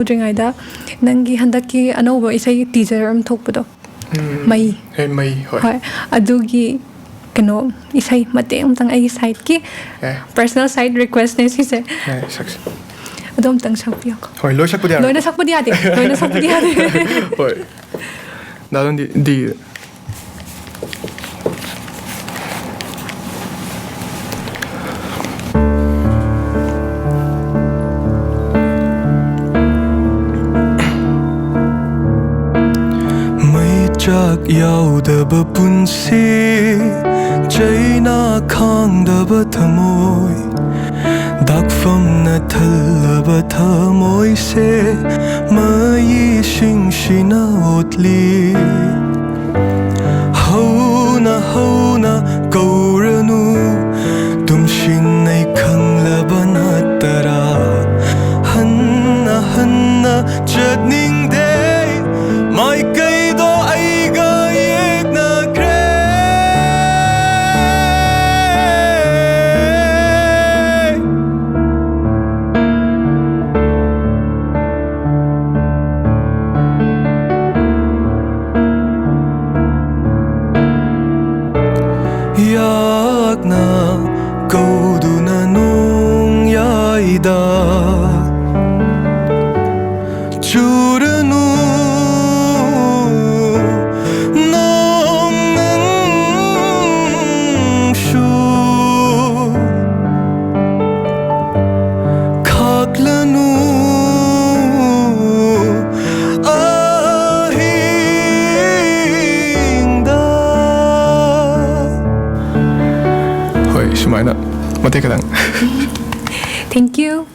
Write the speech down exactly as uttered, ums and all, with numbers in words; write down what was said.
ꯇꯧꯗ꯭ꯔꯤꯉꯩꯗ, ꯅꯪꯒꯤ ꯍꯟꯗꯛꯀꯤ ꯑꯅꯧꯕ ꯏꯁꯩ ꯇꯤꯖꯔ ꯑꯃ ꯊꯣꯛꯄꯗꯣ, ꯎꯝ, ꯃꯩ꯫ ꯑꯦ, ꯃꯩ, ꯍꯣꯏ꯫ ꯍꯣꯏ, ꯑꯗꯨꯒꯤ ꯀꯩꯅꯣ, ꯏꯁꯩ ꯃꯇꯦꯛ ꯑꯃꯇꯪ ꯑꯩꯒꯤ ꯁꯥꯏꯠꯀꯤ ꯑꯦ, ꯄꯔꯁꯅꯦꯜ ꯁꯥꯏꯠ ꯔꯤꯀ꯭ꯋꯦꯁꯅꯦ ꯁꯤꯁꯦ꯫ ꯑꯦ, ꯁꯛꯁꯤ꯫ ꯑꯗꯨ ꯑꯝꯇꯪ ꯁꯛꯄꯤꯌꯣ꯫ ꯍꯣꯏ, ꯂꯣꯏ ꯁꯛꯄꯗꯤ ꯌꯥꯔꯣꯏ꯫ ꯂꯣꯏꯅ ꯁꯛꯄꯗꯤ ꯌꯥꯗꯦ꯫ ꯂꯣꯏꯅ ꯁꯛꯄꯗꯤ ꯌꯥꯗꯦ꯫ ꯍꯣꯏ꯫ ꯗꯥ ꯗꯣꯟꯗꯤ, ꯗꯤ꯫ ꯃꯩꯆꯥꯛ ꯌꯥꯎꯗꯕ ꯄꯨꯟꯁꯤ, ꯆꯩꯅꯥ ꯈꯥꯡꯗꯕ ꯊꯃꯣꯏ, ꯗꯥꯛꯐꯝꯅ ꯊꯜꯂꯕ ꯊꯃꯣꯏꯁꯦ, ꯃꯩꯁꯤꯡꯁꯤꯅ ꯑꯣꯠꯂꯤ꯫ ꯍꯧꯅ ꯍꯧꯅ ꯀꯧꯔꯅꯨ, ꯇꯨꯝꯁꯤꯟꯅꯩ ꯈꯪꯂꯕ ꯅꯠꯇꯔꯥ? ꯍꯟꯅ ꯍꯟꯅ ꯆꯠꯅꯤꯡꯗꯦ, ꯃꯥꯏꯀꯩꯗꯣ ꯑꯩꯒ ꯌꯦꯛꯅꯈ꯭ꯔꯦ꯫ ꯌꯥꯛꯅ ꯀꯧꯗꯨꯅ ꯅꯣꯡꯌꯥꯏꯗ ꯆꯨꯔꯅꯨ ꯅꯣꯡ ꯅꯪꯁꯨ꯫ ꯈꯥꯛꯂꯅꯨ ꯑꯍꯤꯡꯗ꯫ ꯍꯣꯏ, ꯁꯨꯃꯥꯏꯅ ꯃꯇꯦꯛ ꯈꯤꯇꯪ꯫ Thank you.